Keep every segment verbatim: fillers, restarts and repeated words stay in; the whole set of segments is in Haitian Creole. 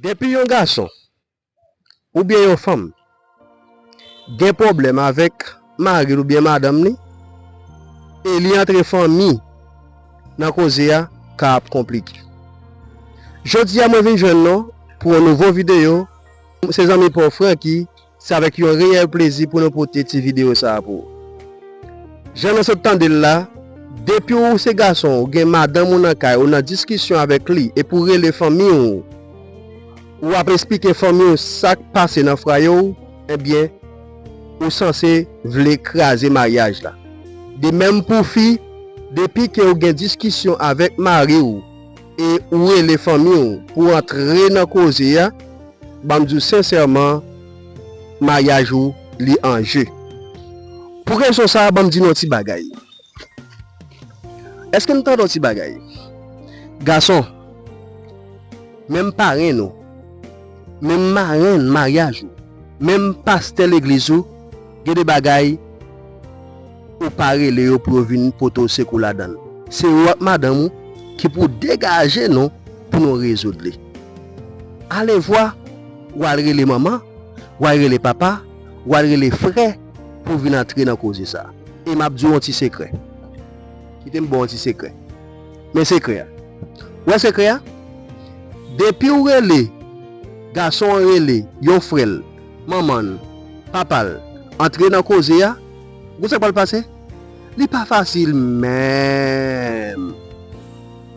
Depi yon gason oubyen yon fanm gen pwoblèm avèk mari l oubyen madanm li, e li antre fanmi nan koze a, ka ap konplike. Jodi a, mwen vin jwenn nou pou yon nouvo videyo. Se zanmi pa w Francky, se avèk yon reyèl plezi pou nou pote ti videyo sa a pou ou. Jan nou sot tande l la, depi w se gason, ou gen madanm ou nan kay, ou nan diskisyon avèk li, epi w rele fanmi w, w ap esplike fanmi w sa k pase nan fwaye w, ebyen, ou sanse vle kraze maryaj la. De menm pou fi, depi ke w gen diskisyon avèk mari w e ou rele fanmi w pou antre nan koze a, ban m di w sensèman, maryaj ou li an je. Pou rezon sa a, ban m di nou yon ti bagay. Èske n tande yon ti bagay? Gason, menm parenn ou, menm marenn maryaj ou, menm pastè legliz ou, gen de bagay ou pa rele yo pou yo vin pote w sekou ladan l. Se ou ak madanm ou ki pou degaje nou pou nou rezoud li. Alevwa, w al rele manman, w al rele papa, w al rele frè pou vin antre nan koze sa a. E m ap di w yon ti sekrè. Kite m ba w yon ti sekrè. Men sekrè a. Ou wè sekrè a? Depi w rele, gason an rele yon frè l, manman l, papa l, antre nan koze a, ou konn sa k pral pase? Li pa fasil menm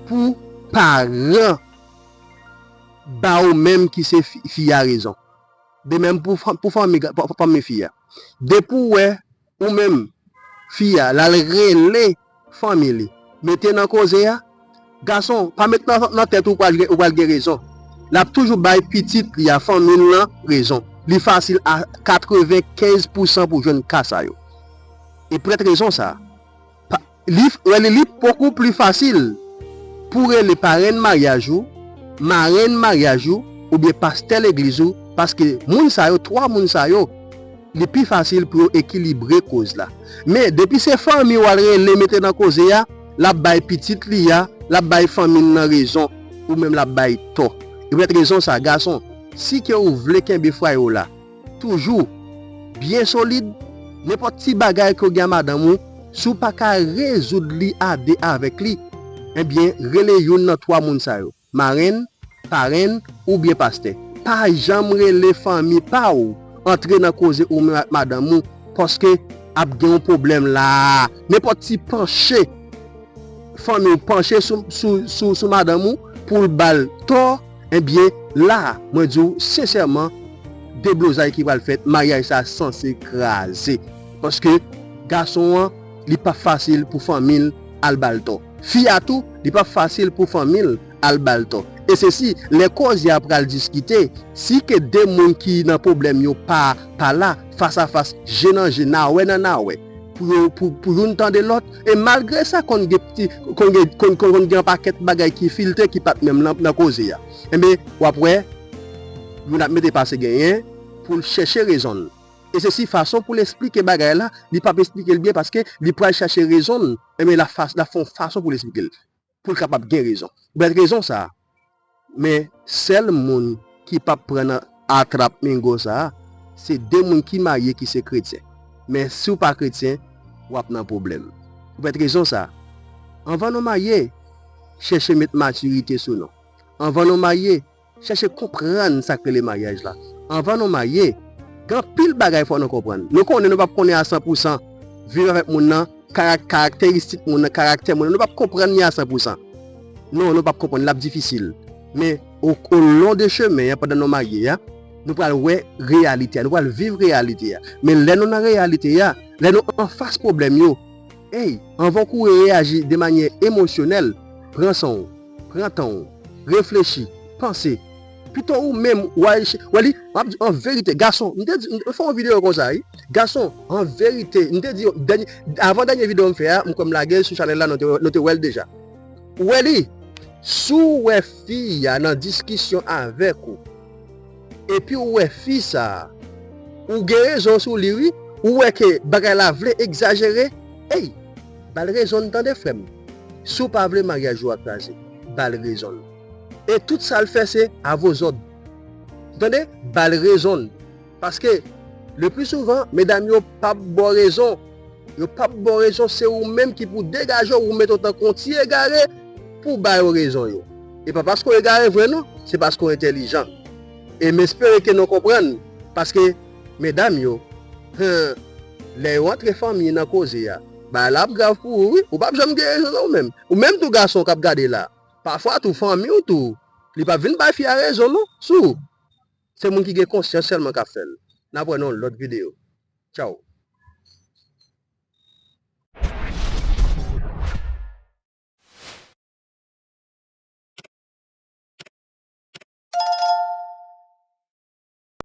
pou paran ba ou menm ki se fi, fi a rezon. De menm pou, pou fanmi, pou fanmi fi a. Depi w wè ou menm, fi a, l al rele fanmi li, mete nan koze a, gason, pa met nan, nan tèt ou pral gen, ou pral gen rezon. L ap toujou bay pitit li a, fanmi l lan, rezon. Li fasil a katrevenkenz pousan pou jwenn ka sa yo. E poutèt rezon sa a, pa, li, li, li bokou pli fasil pou rele parenn maryaj ou, marenn maryaj ou, oubyen pastè legliz ou, paske moun sa yo, twa moun sa yo, li pi fasil pou yo ekilibre koz la. Men, depi se fanmi w al rele mete nan koze a, l ap bay pitit li a, l ap bay fanmi l nan rezon, ou menm l ap bay tò. E poutèt rezon sa, gason, si ke ou vle kenbe fwaye w la toujou byen solid, nenpòt ti bagay ke w gen a madanm ou, si w pa ka rezoud li a de avèk li, ebyen, rele youn nan twa moun sa yo. Marenn, parenn oubyen pastè. Pa janm rele fanmi pa w antre nan koze ou menm ak madanm ou, paske ap gen yon pwoblèm la. Nenpòt ti panche fanmi w panche sou, sou, sou, sou madanm ou pou l ba l tò, ebyen, la, mwen di w sensèman, deblozay ki pral fèt, maryaj sa sanse kraze. Paske gason an, li pa fasil pou fanmi l al ba l tò. Fi a tou, li pa fasil pou fanmi l al ba l tò. E se si, lè koze a pral diskite, si ke de moun ki nan pwoblèm yo pa, pa la, fas a fas, je nan je, nawè nan nawè, pou yo, pou, pou youn tande lòt, e malgre sa, konn gen ti, konn gen, konn, konn, konn gen yon pakèt bagay ki filte, ki pa t menm nan, nan koze a. Enben, w ap wè, youn ap mete pase genyen pou l chèche rezon l. E se si fason pou l esplike bagay la, li p ap esplike l byen paske li pral chèche rezon l. Enben, l ap fas, l ap fè yon fason pou l esplike l, pou l kapab gen rezon. Poutèt rezon sa a, men sèl moun ki p ap pran nan atrap mengo sa a, se de moun ki marye ki se kretyen. Men si w pa kretyen, w ap nan pwoblèm. Poutèt rezon sa a, anvan nou marye, chèche met matirite sou nou. Anvan nou marye, chèche konprann sa k rele maryaj la. Anvan nou marye, gen anpil bagay fò nou konprann. Nou konnen nou p ap konnen a san pou san viv avèk moun nan, karak-, karakteristik moun nan, karaktè moun nan, nou p ap konprann li a san pou san. Non, nou p ap konprann, l ap difisil. Men, o, o lon de chemen an, pandan nou marye a, nou pral wè reyalite a, nou pral viv reyalite a. Men lè nou nan reyalite a, lè nou anfas pwoblèm yo, ey, anvan w kouri reyaji de manyè emosyonèl, pran san w, pran tan w, reflechi, panse. Pito ou menm, w al ch-, w al li, m ap di, an verite, gason, m te di, m fè yon videyo konsa, wi. Gason, an verite, m te di, dènye, avan dènye videyo m fè a, m kwè m lage l sou chanèl la, nou te, nou te wè l deja. Ou wè li, si w wè fi a nan diskisyon avèk ou, epi w wè fi sa a, Ou gen rezon sou li wi. Ou wè ke bagay la vle egzajere. Ey, ba l rezon n tande frè m. Si w pa vle maryaj ou a kraze, ba l rezon n. E tout sa l fè se avozòd. Tande, ba l rezon n. Paske le pli souvan medam yo p ap ba w rezon. Yo p ap ba w rezon, se ou menm ki pou degaje w, ou mete w tankou yon ti egare pou w ba yo rezon yo. E pa paske w egare vre non, se paske w entèlijan. E m espere ke nou konprann, paske medam yo, hen, lè yo antre fanmi nan koze a, bagay la ap grav pou ou wi. Ou p ap janm gen rezon non ou menm. Ou menm tou gason k ap gade la, pafwa tou fanmi w tou, li p ap vin bay fi a rezon non sou ou. Se moun ki gen konsyans sèlman k ap fè l. N ap wè nan yon lòt videyo. Tchaw.